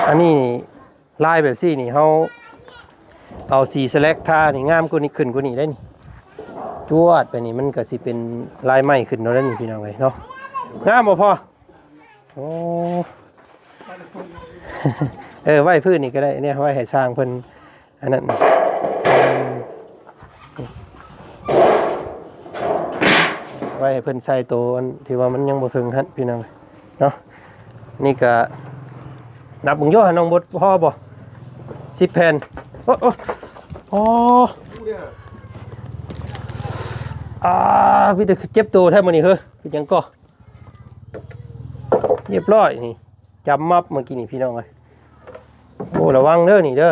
ອັນນີ້ ລາຍແບບຊີ້ນີ້ ເຮົາເອົາສີສະແລັກທານີ້ ງາມກວ່ານີ້ ຂຶ້ນກວ່ານີ້ໄດ໋ນີ້ ຈວດໄປນີ້ ມັນກໍຊິເປັນລາຍໄມ້ຂຶ້ນເນາະ ເດ້ນີ້ ພີ່ນ້ອງເອີຍເນາະ ງາມບໍ່ພໍ່? ໂອ້ ເອີ ໄວ້ພື້ນນີ້ກໍໄດ້ ເນຍ ໄວ້ໃຫ້ຊ່າງເພິ່ນ ອັນນັ້ນ ໄວ້ໃຫ້ເພິ່ນໃສ່ໂຕອັນທີ່ວ່າມັນຍັງບໍ່ເຖິງຫັ້ນ ພີ່ນ້ອງເນາະ ນີ້ກະນັບເບິ່ງຢູ່ ນ້ອງບົດພໍບໍ່ ສິບແຜ່ນ ໂອ້ ໂອ້ ໂອ້ ອ່າ ມີແຕ່ເຈັບໂຕແທ້ມື້ນີ້ເຮີ້ຍ ເປັນຫຍັງກໍ ຮຽບຮ້ອຍນີ້ ຈຳມັບເມື່ອກີ້ນີ້ພີ່ນ້ອງເອີຍ ໂອ້ ລະວັງເດີນີ້ເດີ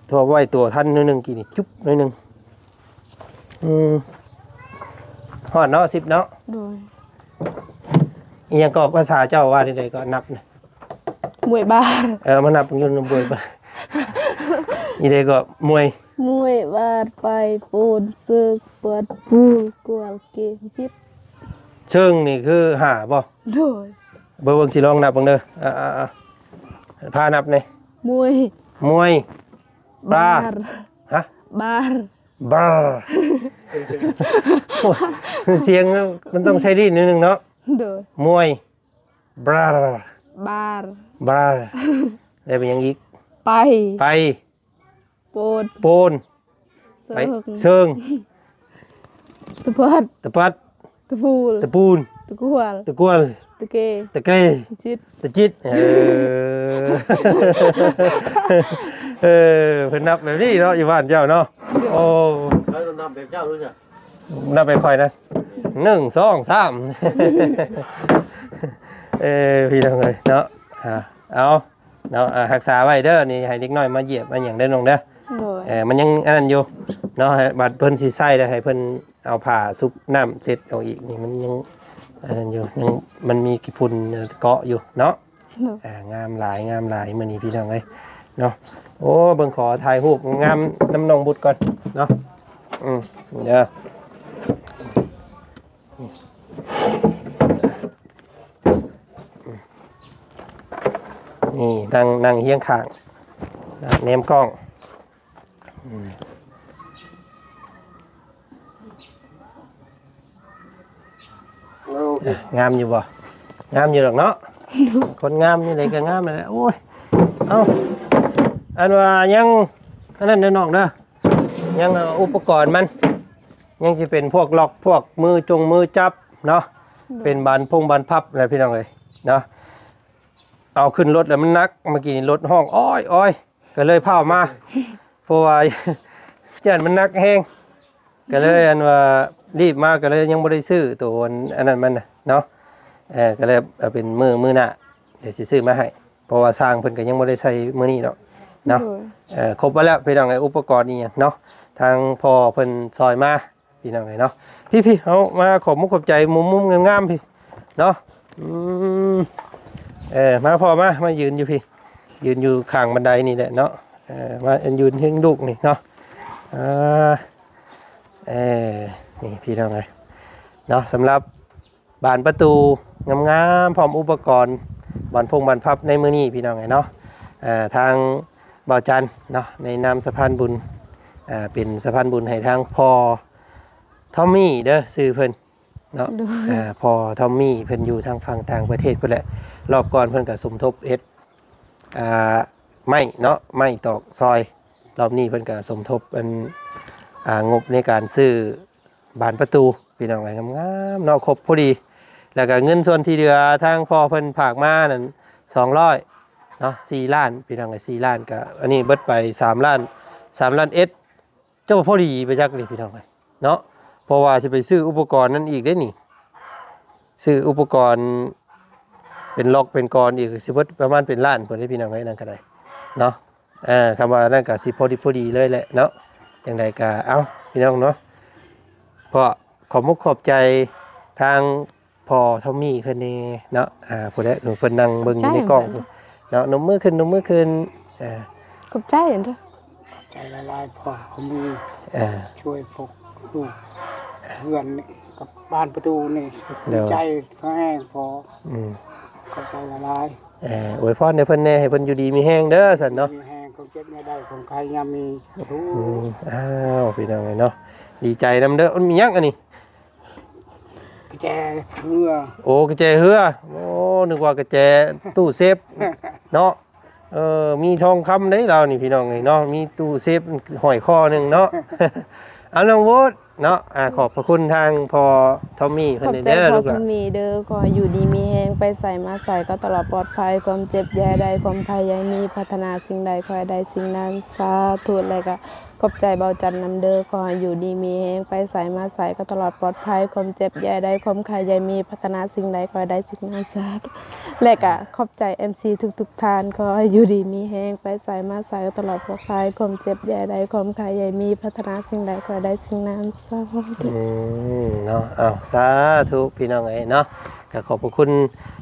ໂທໄວ້ຕົວທັນໜ້ອຍໜຶ່ງກີ້ນີ້ ຈຸບໜ້ອຍໜຶ່ງ ອືມ ຮອດເນາະ ສິບເນາະ ໂດຍ ອີຫຍັງກໍພາສາເຈົ້າວ່າຈັ່ງໃດກໍນັບນະ ມວຍບານ ເອີ ມານັບຢູ່ມວຍບານ ອີເດກໍມວຍ ມວຍບານ ໄປ ໂປນ ເຊີງ ປອດ ປູ ກວານ ເກ ຈິດ ເຊີງນີ້ຄືຫ້າບໍ່? ໂດຍ ເບິ່ງ ເບິ່ງ ຊິລອງນັບເບິ່ງເດີ ອ່າ ໆ ພານັບແດ່ ມວຍ ມວຍ ບາ ບານ ຮະ? ບານ ບານ ສຽງມັນຕ້ອງໃຊ້ລີ້ນໜ້ອຍໜຶ່ງເນາະ ໂດຍ ມວຍ ບານ ບານ ບານ ແລ້ວເປັນຫຍັງອີກ? ໄປ ໄປ ໂປນ ໂປນ ເຊີງ ເຊີງ ຕະປັດ ຕະປັດ ຕະປູນ ຕະປູນ ຕະກວານ ຕະກວານ ຕະເກ ຕະເກ ຕະຈິດ ຕະຈິດ ເອີ ເອີ ເພິ່ນນັບແບບນີ້ເນາະ ຢູ່ບ້ານເຈົ້າເນາະ ໂອ້ ແລ້ວນັບແບບເຈົ້າເລີຍ ນັບແບບຂ້ອຍນະ ໜຶ່ງ ສອງ ສາມ ເອີ ພີ່ນ້ອງເອີຍເນາະ ອ່າ ເອົາ ເນາະ ອ່າ ຮັກສາໄວ້ເດີ ນີ້ໃຫ້ເດັກນ້ອຍມາຢຽບມາຫຍັງເດີນ້ອງເດີ ໂດຍ ເອີ ມັນຍັງອັນນັ້ນຢູ່ເນາະ ໃຫ້ ບັດເພິ່ນຊິໃຊ້ແລ້ວ ໃຫ້ເພິ່ນເອົາຜ້າຊຸບນ້ຳເຊັດອອກອີກ ນີ້ມັນຍັງອັນນັ້ນຢູ່ ຍັງ ມັນມີຂີ້ຝຸ່ນເກາະຢູ່ເນາະ ໂດຍ ອ່າ ງາມຫຼາຍ ງາມຫຼາຍ ມື້ນີ້ພີ່ນ້ອງເອີຍເນາະ ໂອ້ ເບິ່ງ ຂໍຖ່າຍຮູບງາມນຳນ້ອງບຸດກ່ອນເນາະ ອືມ ເດີ. ນີ້ ນັ່ງ ນັ່ງຮຽງຂ້າງ ແນມກ້ອງ ອືມ ງາມຢູ່ບໍ່? ງາມຢູ່ດອກເນາະ ຄົນງາມຢູ່ໃດກໍງາມນັ້ນແຫຼະ ໂອ້ຍ ເອົ້າ ອັນວ່າຍັງ ອັນນັ້ນເດີນ້ອງເດີ ຍັງ ເອີ ອຸປະກອນມັນ ຍັງຊິເປັນພວກລັອກ ພວກມືຈົງມືຈັບເນາະ ໂດຍ ເປັນບານພົງບານພັບນະພີ່ນ້ອງເອີຍເນາະ ເອົາຂຶ້ນລົດແລ້ວມັນໜັກ ເມື່ອກີ້ນີ້ລົດຮ້ອງອ້ອຍໆ ກໍເລີຍພ້າວມາ ເພາະວ່າຢ້ານມັນໜັກແຮງ ກໍເລີຍ ອັນວ່າ ລີບມາ ກໍເລີຍຍັງບໍ່ໄດ້ຊື້ໂຕອັນ ອັນນັ້ນມັນນະເນາະ ເອີ ກໍເລີຍເອົາເປັນມື້ ມື້ໜ້າ ດຽວຊິຊື້ມາໃຫ້ ເພາະວ່າຊ່າງເພິ່ນກໍຍັງບໍ່ໄດ້ໃສ່ມື້ນີ້ດອກເນາະ ໂດຍ ເອີ ຄົບໝົດແລ້ວພີ່ນ້ອງເອີຍ ອຸປະກອນອີ່ຫຍັງເນາະ ທາງພໍ່ເພິ່ນຊ່ອຍມາ ພີ່ນ້ອງເອີຍເນາະ ພີ່ໆ ເຮົາມາຂອບມຸກຂອບໃຈມຸມໆງາມໆ ພີ່ເນາະ ອືມ ເອີ ມາພໍ່ມາ ມາຢືນຢູ່ພີ້ ຢືນຢູ່ຂ້າງບັນໄດນີ້ແຫຼະເນາະ ເອີ ມາຢືນເທິງລູກນີ້ເນາະ ອ່າ ເອີ ນີ້ພີ່ນ້ອງເອີຍເນາະ ສຳລັບ ບານປະຕູງາມໆ ພ້ອມອຸປະກອນ ບັນພົງບັນພັບໃນມື້ນີ້ພີ່ນ້ອງເອີຍເນາະ. ເອີ ທາງບ່າວຈັນເນາະ ໃນນາມສະພານບຸນ ເປັນສະພານບຸນໃຫ້ທາງພໍ່ທອມມີ້ເດີ ຊື່ເພິ່ນເນາະ. ໂດຍ ອາ ພໍ່ທອມມີ້ເພິ່ນຢູ່ທາງຝັ່ງຕ່າງປະເທດພຸ້ນແຫຼະ. ລອບກ່ອນເພິ່ນກໍສົມທົບເຮັດ ອ່າ ໄມ້ເນາະ ໄມ້ຕອກຊອຍ. ລອບນີ້ເພິ່ນກໍສົມທົບອັນ ອ່າ ງົບໃນການຊື້ບານປະຕູ ພີ່ນ້ອງເອີຍ ງາມໆເນາະ ຄົບພໍດີ. ແລ້ວກໍເງິນສ່ວນທີ່ເຫຼືອ ທາງພໍ່ເພິ່ນຝາກມານັ້ນ ສອງຮ້ອຍເນາະ ສີ່ລ້ານ ພີ່ນ້ອງເອີຍ ສີ່ລ້ານ. ກໍອັນນີ້ເບິດໄປ ສາມລ້ານ ສາມລ້ານເອັດ ເຈົ້າ ພໍດີໄປຈັກນີ້ພີ່ນ້ອງເອີຍເນາະ. ເພາະວ່າຊິໄປຊື້ອຸປະກອນນັ້ນອີກເດ້ນີ້ ຊື້ອຸປະກອນເປັນລັອກເປັນກອນອີກ ຊິເບິດປະມານເປັນລ້ານພຸ້ນເດ້ພີ່ນ້ອງເອີຍ ນັ້ນກໍໄດ້ເນາະ. ເອີ ຄຳວ່ານັ້ນກໍຊິພໍດີ ພໍດີເລີຍແຫຼະເນາະ. ຈັ່ງໃດກໍເອົາ ພີ່ນ້ອງເນາະ ເພາະຂອບມຸກຂອບໃຈທາງ ພໍ່ທອມມີ້ເພິ່ນແດ່ເນາະ. ອາ ຜູ້ໃດເພິ່ນນັ່ງເບິ່ງຢູ່ໃນກ້ອງເນາະ. ນົບມືຂຶ້ນ ນົບມືຂຶ້ນ. ອາ ຂອບໃຈເດີ ຂອບໃຈຫຼາຍໆ ພໍ່ທອມມີ້ ເອີ ຊ່ວຍພວກລູກເຮືອນກັບບານປະຕູນີ້. ໂດຍ ໃຈແຮງພໍ່ ອືມ ຂອບໃຈຫຼາຍໆ. ເອີ ອວຍພອນໃຫ້ເພິ່ນແດ່ ໃຫ້ເພິ່ນຢູ່ດີມີແຮງເດີ ຊັ້ນເນາະ. ມີແຮງ ຄວາມເຈັບຢ່າໄດ້ ຄວາມໄຂ້ຢ່າມີ. ສາທຸ. ອືມ ອ້າວ ພີ່ນ້ອງເອີຍເນາະ ດີໃຈນຳເດີ. ອືມ ມີຫຍັງອັນນີ້? ກະແຈເຮືອ. ໂອ້ ກະແຈເຮືອ. ໂອ້ ນຶກວ່າກະແຈຕູ້ເຊຟເນາະ. ເອີ ມີທອງຄຳເດ້ລາວນີ້ ພີ່ນ້ອງເອີຍເນາະ ມີຕູ້ເຊຟຫ້ອຍຄໍໜຶ່ງເນາະ. ເອົາ ນ້ອງວຸດເນາະ ອາ ຂອບພະຄຸນທາງພໍ່ທອມມີ້ເພິ່ນແດ່ເດີ ລູກຫຼານ. ຂອບໃຈພໍ່ທອມມີ້ເດີ ຂໍໃຫ້ຢູ່ດີມີແຮງ ໄປໃສມາໃສກໍຕະຫຼອດປອດໄພ ຄວາມເຈັບຢ່າໃຫ້ໄດ້ ຄວາມໄຂ້ຢ່າໃຫ້ມີ ປາດຖະໜາສິ່ງໃດຂໍໃຫ້ໄດ້ສິ່ງນັ້ນ ສາທຸ. ແລ້ວກໍ ຂອບໃຈບ່າວຈັນນຳເດີ ຂໍໃຫ້ຢູ່ດີມີແຮງ ໄປໃສມາໃສກໍຕະຫຼອດປອດໄພ ຄວາມເຈັບຢ່າໃຫ້ໄດ້ ຄວາມໄຂ້ຢ່າມີ ປາດຖະໜາສິ່ງໃດຂໍໃຫ້ໄດ້ສິ່ງນັ້ນ ສາທຸ. ແລະກະຂອບໃຈເອັມຊີທຸກໆທ່ານ ຂໍໃຫ້ຢູ່ດີມີແຮງ ໄປໃສມາໃສກໍຕະຫຼອດປອດໄພ ຄວາມເຈັບຢ່າໃຫ້ໄດ້ ຄວາມໄຂ້ຢ່າມີ ປາດຖະໜາສິ່ງໃດຂໍໃຫ້ໄດ້ສິ່ງນັ້ນ ສາທຸ. ອືມ ເນາະ ເອົາ ສາທຸ ພີ່ນ້ອງເອີຍເນາະ. ກະຂອບພະຄຸນ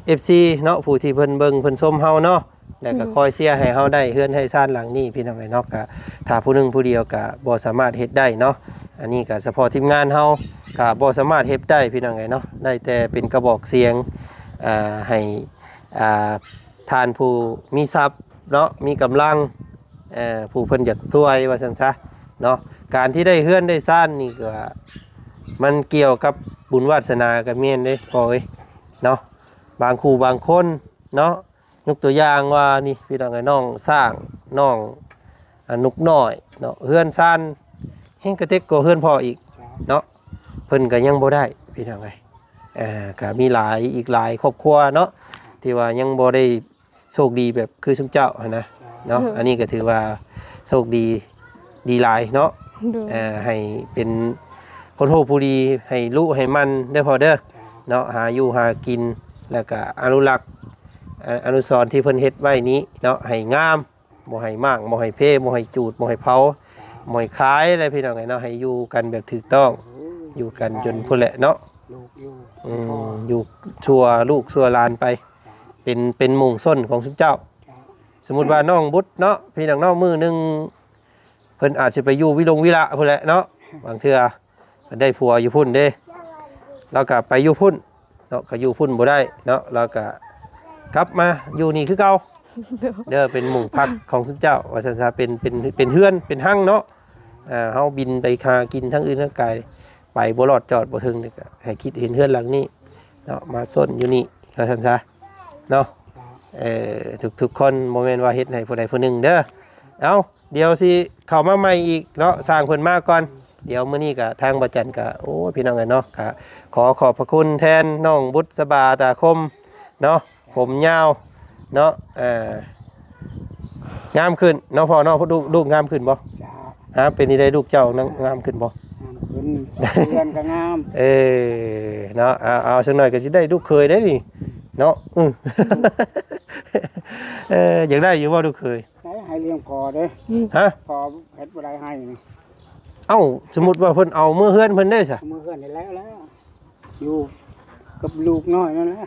ເອັຟຊີເນາະ ຜູ້ທີ່ເພິ່ນເບິ່ງເພິ່ນຊົມເຮົາເນາະ. ແລ້ວກໍ ອືມ ຄອຍເຊຍໃຫ້ເຮົາໄດ້ເຮືອນໄດ້ຊານຫຼັງນີ້ ພີ່ນ້ອງເອີຍເນາະ. ກະຖ້າຜູ້ໜຶ່ງຜູ້ດຽວກະບໍ່ສາມາດເຮັດໄດ້ເນາະ. ອັນນີ້ກະສະເພາະທີມງານເຮົາກະບໍ່ສາມາດເຮັດໄດ້ ພີ່ນ້ອງເອີຍເນາະ ໄດ້ແຕ່ເປັນກະບອກສຽງ ເອີ ໃຫ້ ອ່າ ທ່ານຜູ້ມີຊັບເນາະ ມີກຳລັງ ເອີ ຜູ້ເພິ່ນຢາກຊ່ວຍວ່າຊັ້ນຊະເນາະ. ການທີ່ໄດ້ເຮືອນໄດ້ຊານນີ້ກະມັນກ່ຽວກັບບຸນວາດສະໜາກະແມ່ນເດ້ ພໍ່ເອີຍເນາະ. ບາງຄູ່ບາງຄົນເນາະ ຍົກຕົວຢ່າງວ່ານີ້ ພີ່ນ້ອງເອີຍ ນ້ອງຊ້າງ ນ້ອງ ອາ ນົກນ້ອຍເນາະ ເຮືອນຊານແຮ່ງກະເຕັກກວ່າເຮືອນພໍ່ອີກເນາະ ເພິ່ນກໍຍັງບໍ່ໄດ້ ພີ່ນ້ອງເອີຍ. ເອີ ກໍມີຫຼາຍ ອີກຫຼາຍຄອບຄົວເນາະ ທີ່ວ່າຍັງບໍ່ໄດ້ໂຊກດີແບບຄືຊຸມເຈົ້າຫັ້ນນະເນາະ. ອັນນີ້ກໍຖືວ່າໂຊກດີ ດີຫຼາຍເນາະ. ໂດຍ ເອີ ໃຫ້ເປັນຄົນຮູ້ຜູ້ດີ ໃຫ້ລຸໃຫ້ໝັ່ນເດີພໍ່ເດີເນາະ ຫາຢູ່ຫາກິນ ແລ້ວກະອະນຸລັກ ອະ ອະນຸສອນທີ່ເພິ່ນເຮັດໄວ້ນີ້ເນາະ ໃຫ້ງາມ ບໍ່ໃຫ້ມ້າງ ບໍ່ໃຫ້ເພ ບໍ່ໃຫ້ຈູດ ບໍ່ໃຫ້ເຜົາ ບໍ່ໃຫ້ຂາຍແຫຼະ ພີ່ນ້ອງເອີຍເນາະ. ໃຫ້ຢູ່ກັນແບບຖືກຕ້ອງ ຢູ່ກັນຈົນພຸ້ນແຫຼະເນາະ ຢູ່ ອືມ ຢູ່ຊົ່ວລູກຊົ່ວຫຼານໄປ ເປັນ ເປັນໝູ່ຊົນຂອງຊຸມເຈົ້າ. ສົມມຸດວ່ານ້ອງບຸດເນາະ ພີ່ນ້ອງເນາະ ມື້ໜຶ່ງເພິ່ນອາດຊິໄປຢູ່ວິລົງວິລະພຸ້ນແຫຼະເນາະ ບາງເທື່ອ ໄດ້ຜົວຢູ່ພຸ້ນເດ້ ລາວກໍໄປຢູ່ພຸ້ນເນາະ ກໍຢູ່ພຸ້ນບໍ່ໄດ້ເນາະ ລາວກໍກັບມາຢູ່ນີ້ຄືເກົ່າເດີ ເປັນໝູ່ພັກຂອງຊຸມເຈົ້າວ່າຊັ້ນຊະ ເປັນ ເປັນ ເປັນເຮືອນເປັນຮັງເນາະ. ເຮົາບິນໄປຫາກິນທາງອື່ນທາງໄກ ໄປບໍ່ລອດຈອດບໍ່ເຖິງ ກໍໃຫ້ຄິດເຫັນເຮືອນຫຼັງນີ້ເນາະ ມາຊົນຢູ່ນີ້ວ່າຊັ້ນຊະເນາະ. ເອີ ທຸກໆຄົນ ບໍ່ແມ່ນວ່າເຮັດໃຫ້ຜູ້ໃດຜູ້ໜຶ່ງເດີ. ເອົາ ດຽວຊິເຂົ້າມາໃໝ່ອີກເນາະ ຊ່າງເພິ່ນມາກ່ອນ. ດຽວມື້ນີ້ກະທາງບ່າວຈັນກະ ໂອ້ຍ ພີ່ນ້ອງເອີຍເນາະ ກະຂໍຂອບພະຄຸນແທນນ້ອງບຸດສະບາຕາຄົມເນາະ ຜົມຍາວເນາະ ເອີ ງາມຂຶ້ນເນາະພໍ່ເນາະ. ລູກ ລູກງາມຂຶ້ນບໍ່? ເປັນຈັ່ງໃດ ລູກເຈົ້າງາມຂຶ້ນບໍ່? ງາມຂຶ້ນ ເຮືອນກະງາມ ເອີ ເນາະ. ເອົາ ເອົາ ສັກໜ້ອຍກະຊິໄດ້ລູກເຂີຍໄດ້ນີ້ເນາະ. ອື ເອີ ຢາກໄດ້ຢູ່ບໍ່ລູກເຂີຍ? ໃຫ້ ໃຫ້ລ້ຽງພໍ່ເດ້. ຮະ? ພໍ່ເຮັດບໍ່ໄດ້ໃຫ້ນີ້. ເອົ້າ ສົມມຸດວ່າເພິ່ນເອົາເມືອເຮືອນເພິ່ນເດ້ຊະ? ເອົາເມືອເຮືອນນີ້ແລ້ວ ແລ້ວ ຢູ່ກັບລູກນ້ອຍນັ້ນແຫຼະ.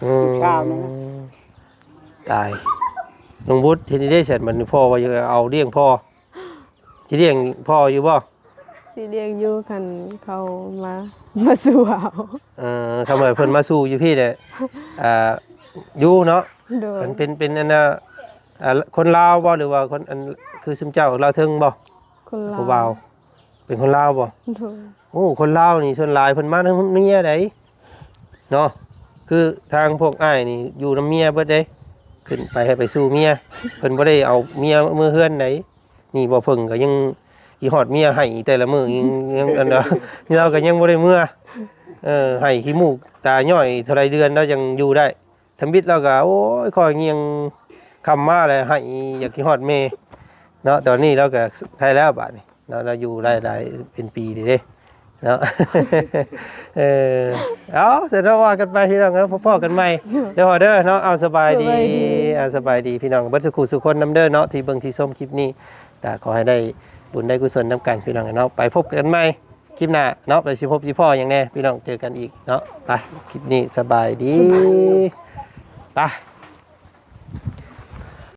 ອືມ ລູກສາວນັ້ນແຫຼະ. ຕາຍ ນ້ອງບຸດ ເຮັດນີ້ເດ້ຊັ້ນ ບັດນີ້ພໍ່ວ່າຢາກເອົາລ້ຽງພໍ່ ຊິລ້ຽງພໍ່ຢູ່ບໍ່? ຊິລ້ຽງຢູ່ ຄັນເຂົາມາ ມາສູ່ເອົາ. ເອີ ຄັນວ່າເພິ່ນມາສູ່ຢູ່ພີ້ແຫຼະ ອ່າ ຢູ່ເນາະ ໂດຍ ເປັນເປັນອັນນ່າ ອ່າ ຄົນລາວບໍ່ ຫຼືວ່າຄົນອັນຄືຊຸມເຈົ້າລາວເທິງບໍ່ ຄົນລາວ ຜູ້ບ່າວ ເປັນຄົນລາວບໍ່ ໂດຍ ໂອ້ຄົນລາວນີ້ສ່ວນຫຼາຍເພິ່ນມານຳເມຍໃດເນາະ ຄືທາງພວກອ້າຍນີ້ຢູ່ນຳເມຍເບິດເດ້ ຂຶ້ນໄປໃຫ້ໄປສູ່ເມຍ ເພິ່ນບໍ່ໄດ້ເອົາເມຍເມືອເຮືອນໃດ ນີ້ບໍ່ເພິ່ງກໍຍັງຄິດຮອດເມຍໄຫ້ແຕ່ລະມື້ຍັງຍັງອັນລາວກໍຍັງບໍ່ໄດ້ເມືອ ເອີ ໄຫ້ຂີ້ມູກຕາຍ້ອຍເທົ່າໃດເດືອນລາວຈັ່ງຢູ່ໄດ້ ທຳອິດລາວກໍ ໂອ້ຍ ຂ້ອຍງຽງຄ່ຳມາແລ້ວໄຫ້ ຢາກຄິດຮອດແມ່ເນາະ ຕອນນີ້ລາວກໍໄທແລ້ວບາດນີ້ເນາະ ລາວຢູ່ໄດ້ຫຼາຍເປັນປີເດ້ເນາະ ເອີ ເອົາ ຊັ້ນເນາະ ວ່າກັນໄປພີ່ນ້ອງເນາະ ພໍ້ກັນໃໝ່ເດີພໍ່ເດີເນາະ ເອົາ ສະບາຍດີ ສະບາຍດີ ເອົາ ສະບາຍດີພີ່ນ້ອງເບິດສູ່ຄູ່ສູ່ຄົນນຳເດີເນາະ ທີ່ເບິ່ງທີ່ຊົມຄລິບນີ້ ກໍຂໍໃຫ້ໄດ້ບຸນໄດ້ກຸສົນນຳກັນພີ່ນ້ອງເນາະ ໄປພົບກັນໃໝ່ ຄລິບໜ້າເນາະ ໄປຊິພົບຊິພໍ້ຫຍັງແດ່ພີ່ນ້ອງ ເຈີກັນອີກເນາະ ໄປ ຄລິບນີ້ສະບາຍດີ ໄປ